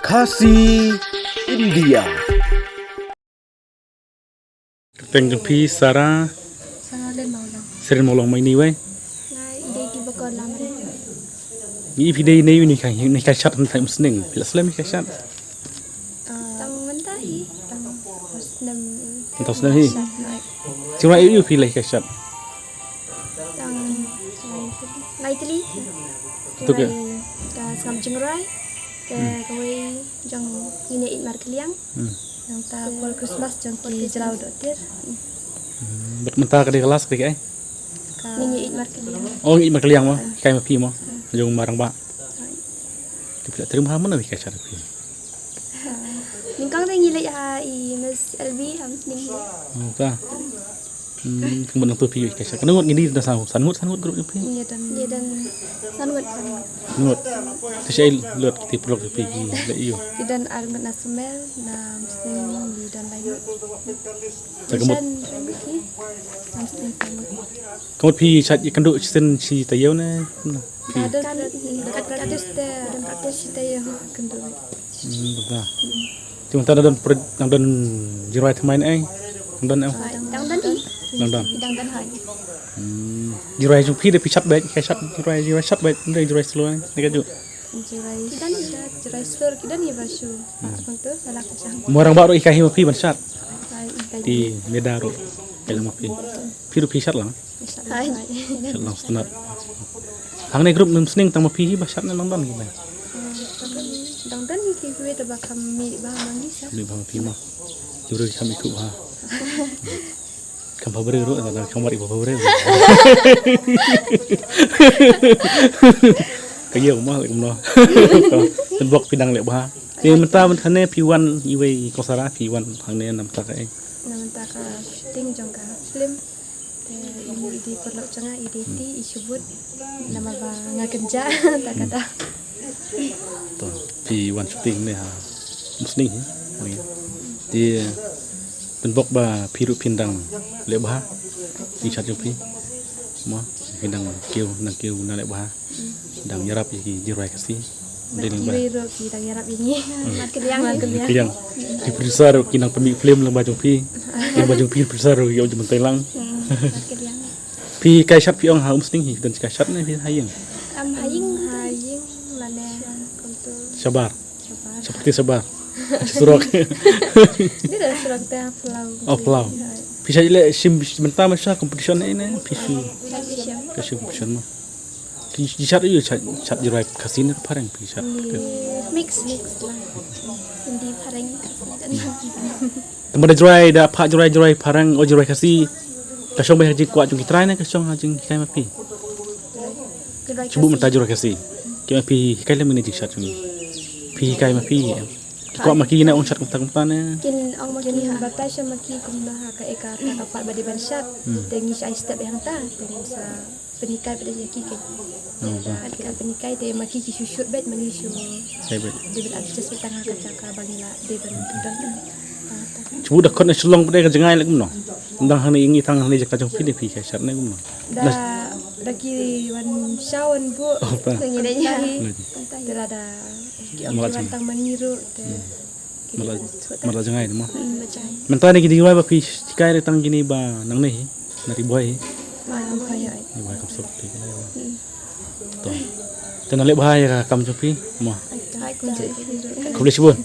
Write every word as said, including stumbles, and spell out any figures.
Khasi India. Teng jong phi Sara. Sara Len Mawlong. Seren Mawlong mai ni wei. Ngai dei ki bakor lam re. Ni phi dei nei ni kai ni kai shat han thai musning. Phi la slem ni kai shat. Tang mynta hi tang snem. Tang snem hi. Shat ngai. Chingrwai ïu phi lai kai shat. Tang lai tli. Tu ke? Ka sngam chingrwai. Ke kawei jong ngin ïa ïeit markylliang. Hmm. Nangta por Christmas jong ki jylla u dohtir. Hmm. Bad mynta ka dei ka last ka dei kaei? Ka ngin ïa ïeit markylliang. Oh, ïeit markylliang mo. Kai ma phi mo. Jong ma rangbah. Te phi la trei bha mano ïa kai shat phi? Nyngkong te ngi leit ha i Miss L B ha Musning hi. Oh, ta. Hmm, kumba nang tu phi ïa kai shat. Kano ngut ngin ïa don san ngut, san ngut group phi? Ngi don, ngi don san ngut, san ngut. Ngut. Te shaei lut kiti paralok phi ki leit ïa u? Ngi don ar ngut na Sumel, na Musning ngi don lai ngut. Te ka mut. Shan ngut hi. Na Musning san ngut. Ka mut phi shat ïa kynduh shisien shi taïew ne? Phi. Don practice te, don practice shi taïew kynduh. Hmm, bha. Te mynta dang don pro-, dang don jingrwai thymmai ne ei? Dang don ei? Dang don ei. Dang don. Dang don hai. Hmm. Jingrwai jong phi dei phi shat beit, kai shat jingrwai, jingrwai shat beit, dei jingrwai slow ne kajuh? Jingrwai shat, jingrwai slow ki don hi ba shu. Hmm. Tang tu, salah ka jang. Mo rangbah ruh i kai hi ma phi ban shat. Hai, i kai. Te Meda ruh kai lang ma phi. Phi ruh phi shat lang. Hai. Shat lang sngewtynnat. Hangne group Musning tang ma phi hi ba shat ne dang don ki ba? Dang don hi ki kiwei te ba kham mih bha ma ngi sha. Mih bha ma phi mo. Ki briew ki kham ithuh bha. Kham bha briew ruh, tang kham wat i bha briew. Ka ïew mo leh kumno. Pynbok phi dang leh bha. Te mynta mynta ne phi wan iwei i Kong Sara phi wan hangne namar ka ei? Namar ka shooting jong ka film. Te i dei paralok jong nga, i dei ti, i shibut. Namar ba nga kynjah, ta kata. To, phi wan shooting ne ha Musning hi. Te pynbok ba phi ruh phin dang leh bha. Ki shat jong phi. Mo, phin dang kiew, dang kiew na leh bha. Dang ïarap ïa ki jingrwai Khasi. Bad kiwei ruh ki dang ïarap ïa ngi. Markylliang. Markylliang. Ki producer ruh ki nang pynmih film lyngba jong phi. Lyngba jong phi producer ruh ki ong jong mynta lang. Markylliang. Phi kai shat phi ong ha Umsning hi, don kai shat ne phi ha ïing? Am ha ïing. Ha ïing lane kumtu. Shabar. Shabar. Seperti Shabar. Surok. Ni da surok te Palau. Oh, Palau. Phi shat le shim mynta ma sha competition ne ne phi shu. Ka shu competition ma. Ki shat ïa shat, shat jingrwai Khasi ne phareng phi shat. Mix, mix lah. Hindi phareng Khasi dan. Te ma da jingrwai da pha jingrwai, jingrwai phareng, o jingrwai Khasi. Ka shong ba ha jingkwah jong ki trai ne ka shong ha jinghikai ma phi. Shu buh mynta jingrwai Khasi. Ki ma phi hikai lem ne jingshat jong ngi. Phi hikai ma phi. Ki kwah ma ki ne ong shat kumta kumta ne. Kin ong ma ki batai sha ma ki kumno ha ka eka ka pat ba dei ban shat. Te ngi sha ai step hangta. Te ngi sa pynhikai pat ïa ki. Pynhikai te ma ki ki shu shoot beit ma ngi shu. Dei ban adjust beit tang ha ka jaka ba ngi la dei ban don. Shu buh da khot na Shillong pat ka jngai la kumno. Dang hangne ngi tang hangne jaka jong phi ne phi hikai shat ne kumno. Da da ki wan shaw wan buh. Ngi dei hi. Te la da ki ong ki wan tang ma ngi ruh te. Mala, mala jngai mo. Mynta ne ki jingrwai ba phi hikai re tang kine ba nangne hi. Na Ri Bhoi hi. Ri Bhoi kam sop phi. To. Te na leh bha ïa ka kam jong phi mo. Khublei shibun.